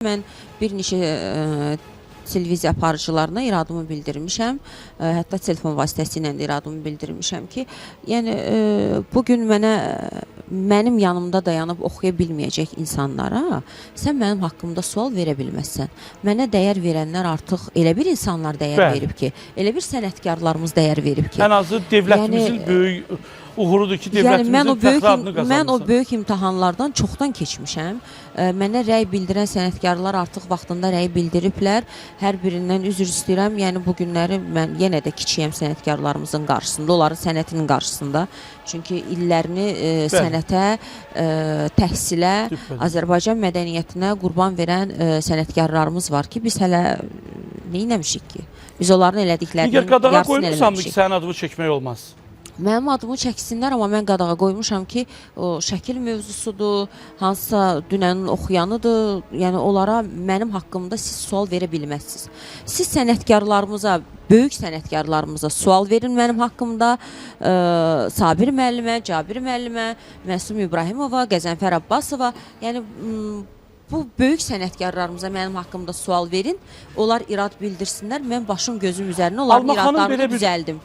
Mən bir neçə televiziya aparıcılarına iradımı bildirmişəm. Hətta telefon vasitəsilə də iradımı bildirmişəm ki, yəni bu gün mənə mənim yanımda dayanıb oxuya bilməyəcək insanlara sən mənim haqqımda sual verə bilməzsən. Mənə dəyər verənlər artıq elə bir insanlar dəyər verib ki, elə bir sənətkarlarımız dəyər verib ki. Ən azı devlətimizin Yəni, böyük uğurudur ki, Yəni devlətimizin mən o böyük fəxri adını mən qazanmısan. o böyük imtahanlardan çoxdan keçmişəm. Mənə rəy bildirən sənətkarlar artıq vaxtında rəy bildiriblər. Hər birindən üzr istəyirəm. Yəni bu günləri mən yenə də kiçiyəm sənətkarlarımızın qarşısında, onların sənətinin qarşısında. Çünki illərini sənətə, təhsilə, Düpbədüz. Azərbaycan mədəniyyətinə qurban verən sənətkarlarımız var ki, biz hələ nə etmişik ki? Biz onların elədiklərinin Nigar, qadağa yarısını qoymursanmı ki, eləməmişik. sənin adını çəkmək olmaz? Mənim adımı çəksinlər, amma mən qadağa qoymuşam ki, o şəkil mövzusudur, hansısa dünənin oxuyanıdır. Yəni onlara mənim haqqımda siz sual verə bilməzsiniz. Siz sənətkarlarımıza, böyük sənətkarlarımıza sual verin mənim haqqımda. Sabir müəllimə, Cabir müəllimə, Məsum İbrahimova, Qəzənfər Abbasova, yəni bu böyük sənətkarlarımıza mənim haqqımda sual verin. Onlar irad bildirsinlər. Mən başım gözüm üzərinə onların Alma xanım iradlarını belə bir düzəldim.